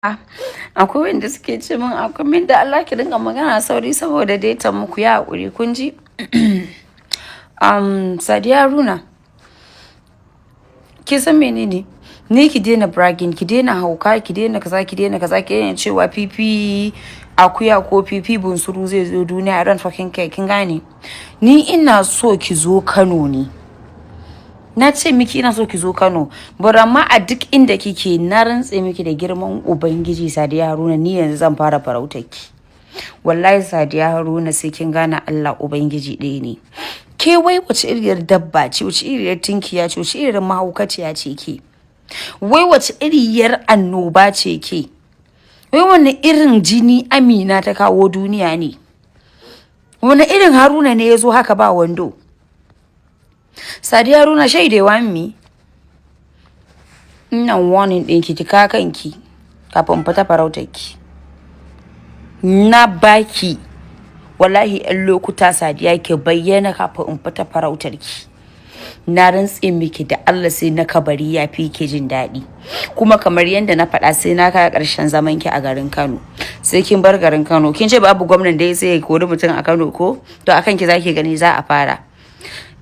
Akwai wanda suke ce min akwai min da Allah ki dinga magana sauri saboda data muku ya haƙuri, kun ji. Sadiya Haruna, ki san menene? Ni ki daina bragging, ki daina hauka, ki daina kaza, ki daina kaza, ki daina cewa fifi akuya ko fifi bunsuru zai zo duniya. I don't fucking care, kin gane? Ni ina so ki zo Kano ne. Na ce miki ina so ki zo Kano, but amma a duk inda kike, na rantse miki da girman Ubangiji, Sadiya Haruna, ni yanzu zan fara farautar ki. Wallahi Sadiya Haruna, sai kin gane Allah Ubangiji ɗaya ne. Ke wai wace iriyar dabba ce, wace iriyar tinkiya ce, wace iriyar mahaukaciya ce ke? Wai wace iriyar annoba ce ke? Wai wani irin jini Amina ta kawo duniya ne? Wani irin Haruna ne ya zo haka ba wando? Sadiya Haruna, shaidewa mi. Ina warning ɗinki, ki ka kanki kafin fita farautar ki. Na baki wallahi 'yan lokuta, Sadiya, ki bayyana kafin in fita farautar ki. Na rantse miki da Allah, sai na kabari ya fi ki jin daɗi. Kuma kamar yadda na faɗa, sai na kawo ƙarshen zaman ki a garin Kano. Sai kin bar garin Kano. Kin ce babu gwamnan da ya sai ya kori mutum a Kano ko? To akan ki zaki gani za a fara.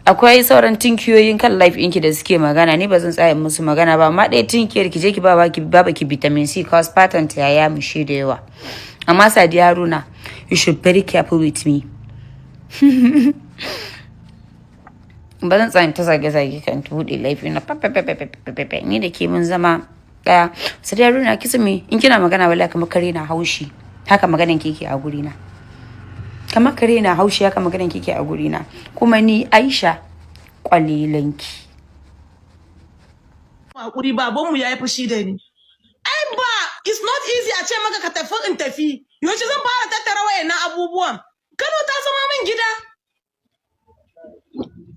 Akwai sauran tinkiyoyin kan live ɗinki da suke magana, ni ba zan tsaya musu magana ba, amma ɗaya tinkiyar, ki je ki ba ki vitamin C, cause fatan ta ya mushe da yawa. Amma Sadiya Haruna, you should very careful with me. Ba zan tsaya ta zage-zage kan buɗe laifi na pepepepepepepe, ni da ke mun zama ɗaya. Sadiya Haruna, ki me in kina magana, wallahi kamar kare na haushi haka maganan keke a guri na. Kamar kare na haushi haka maganan kike a guri na. Kuma ni Aisha kwalilanki. Hakuri, babanmu ya yi fushi da ni. Ai ba, it's not easy a ce maka ka tafi in tafi. Yaushe zan fara tattara wayannan abubuwan? Kano ta zama min gida.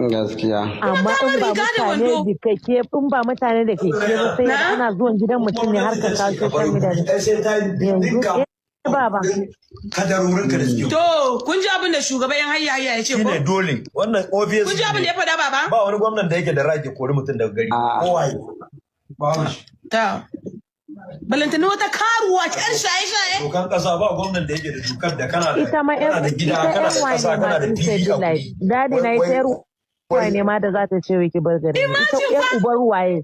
Gaskiya. Amma ta in ba riga da mutane wando. Da kake, in ba mutane da keke ba, sai Na? ana zuwan gidan mutum ne har ka kawo social media ne. Sai ta Yanzu dinka eh baba. kadarorinka da suke. To, kun ji abin da shugaban yan hayya hayya ya ce ko? Shine dole wannan, obvious. Kun ji abin da ya faɗa, baba? Ba wani gwamnan da yake da right ya kori mutum daga gari. A'a. Kowaye babu shi. Ta. Balantana wata karuwa ki yan shaye-shaye. Dokan kasa, ba gwamnan da yake da dokar da kana da Ita ma kana yan da gida, ita kana yan da waye kasa, ne ma kana da fi fili a sabilillahi. kuɗi. Dadi na ita yar waye ne ma da za ta ce wai ki bar garin nan? Ita Imagine yar fa. ubar waye.